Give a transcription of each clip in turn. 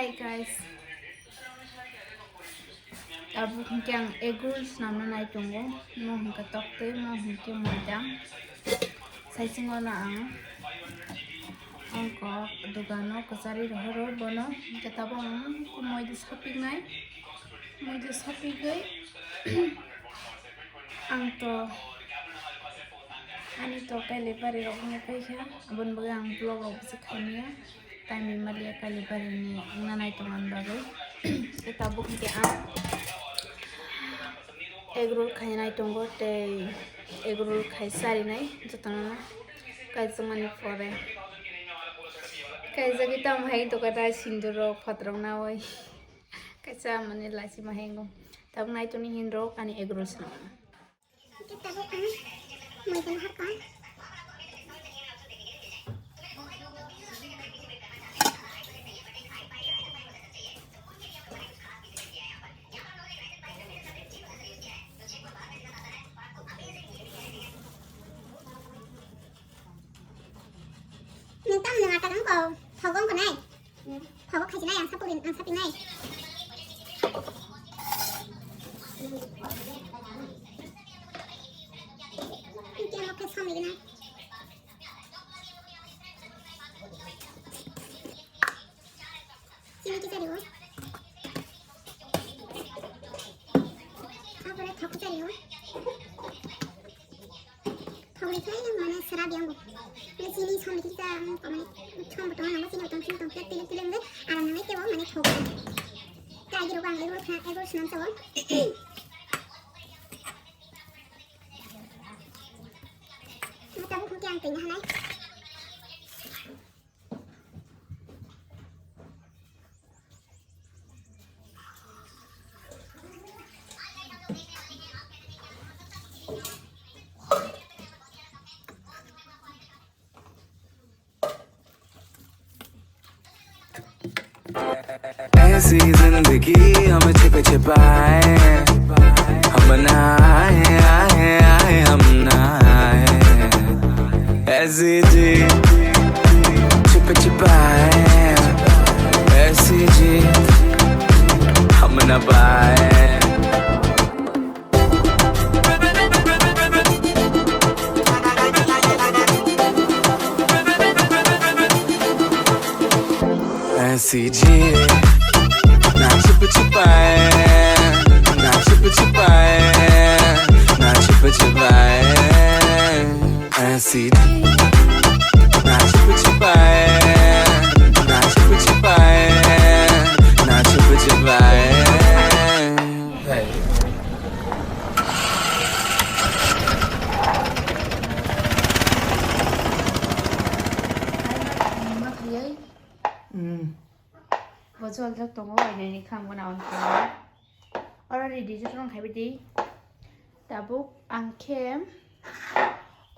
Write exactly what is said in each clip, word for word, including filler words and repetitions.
Hi guys. Tabuk hwnkhe ang egg roll swnamna nai tongo. Mo hwnkhe toktwi, mo hwnkhe moidang. Saichung ono ang ongkok dogano kwcharwi rohoro bono. Hwnkhe tabuk ang moida sapiknai. Moida sapigwi ang to ani to kailai bari rok wngwi paikha. Aboni bagwi ang vlog rok bisi khaimaya. Time maliya kailai bari ni wngna nai tongmani bagwi. Tei tabuk hwnkhe ang egg roll khainai tongo tei egg roll khai charinai jotono kaijagmani pore. Kaijagwi tamo hai dokanai sindurrok phatrok naui kaisa mane lachi ma hengo. Tabuk nai tongni hinrok ani egg roll swnam. Tabuk ang moidano harkha. Nung tam nung ata kang ko, thogo ko nai. Thogo khaisi nai ang sapuri, ang sapinai. Kya mo khe samli na. Chini kichari o. Apore thok kichari o. Thok ni khai mane sera biang bo. Mane chini som ni kicha ang ko mane som bo tong nang chini tong chini tong tile tile ngai aram ngai tebo mane thok. Kai giro bang ego khna ego snam tebo. Mata bu khum kyang teng hanai. ऐसी जिंदगी हम छिप छिपाए, हम ना आए, आए, आए, हम ना आए। ऐसी जी छिप छिपाए, ऐसी जी हम ना पाए। ऐसी जी ना छिप छिपाए, ना छिप छिपाए, ना छिप छिपाए। ऐसी जी ना छिप छिपाए, ना छिप छिपाए, ना छिप छिपाए। Bo chol jak tongo, aini kham gana on tongo. Oro ready jotong khai bidi. Tabuk ang khe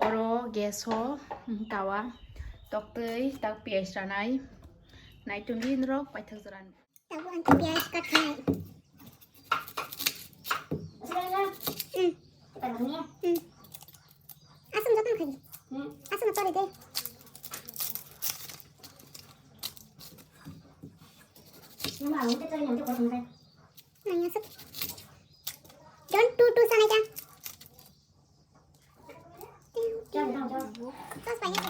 oro gas o, mm, tawa toktwi tak piyaj ranai. Nai tongdi norok paithak jora. Tabuk ang khe piyaj kat khanai. Mm. Mm. Asam joto no khaidi. Asam no pore de. Nanya suk. Don tu tu sana ja. Sos banyak.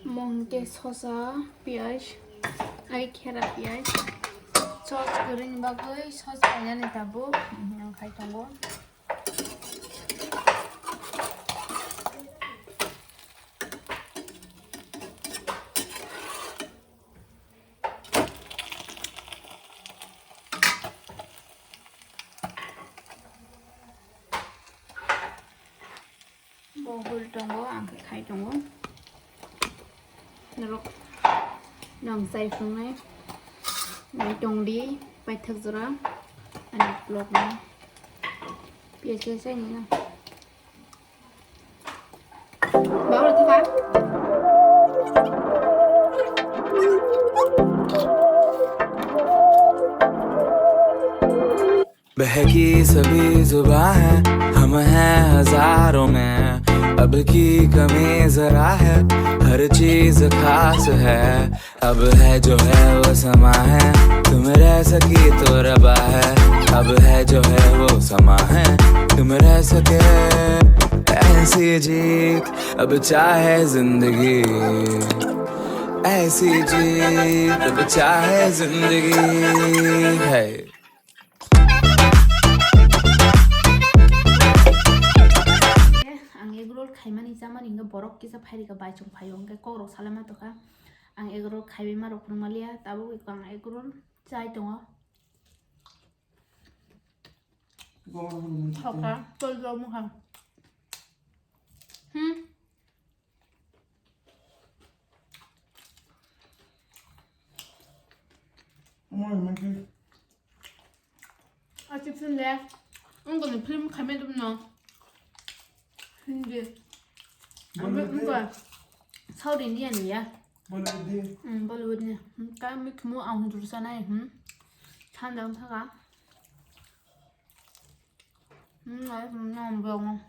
Mong ke sosa, piyaj, ai khera piyaj. Sos kwrwini bagwi sos painani tabuk nang khai tongo. Bo hul tongo, ang khe khai tongo. Norok nang chai phungnai. Nai tongdi, paithak jora. Ani vlog no. Piyaj khe chai nina. Bawa thaka. बहकी सभी जुबां हैं, हम हैं हजारों में। अब की कमी जरा है, हर चीज खास है। अब है जो है वो समा है, तुम्हें सकी तो रबा है, अब है जो है वो समा है, तुम रह सके ऐसी जीत, अब चाहे जिंदगी, ऐसी जीत, अब चाहे जिंदगी है। Ang egg roll khaimani chamani hingke borok kisa phairika bai chwng phaio hingke kokrok salai ma tongkha. Ang egg roll khaibai ma rok phwrwng maliya, tabuk ang egg roll chai tongo. Hoka, tol jok mokha. Hmm. Moi magi. A chips le. Ang kono film khaimai dum no. Hindi. Ang Bollywood ko South Indian ya. Bollywood de. Hmm, Bollywood ni. Hmm, ka mi kmu ang hundur sanai. Hmm. Thandang thaka. Hmm, ai, hmm, nang bong.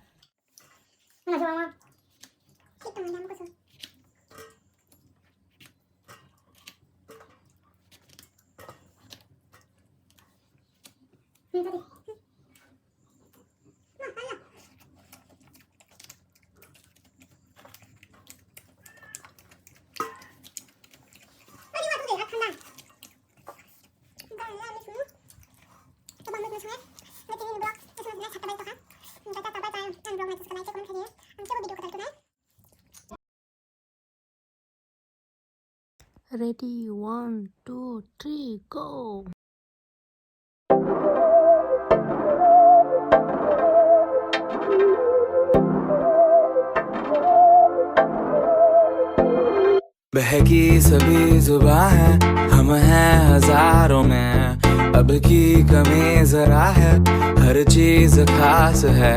Ready, one, two, three, go. बहकी सभी जुबां हैं, हम हैं हजारों में। अब की कमी जरा है, हर चीज खास है।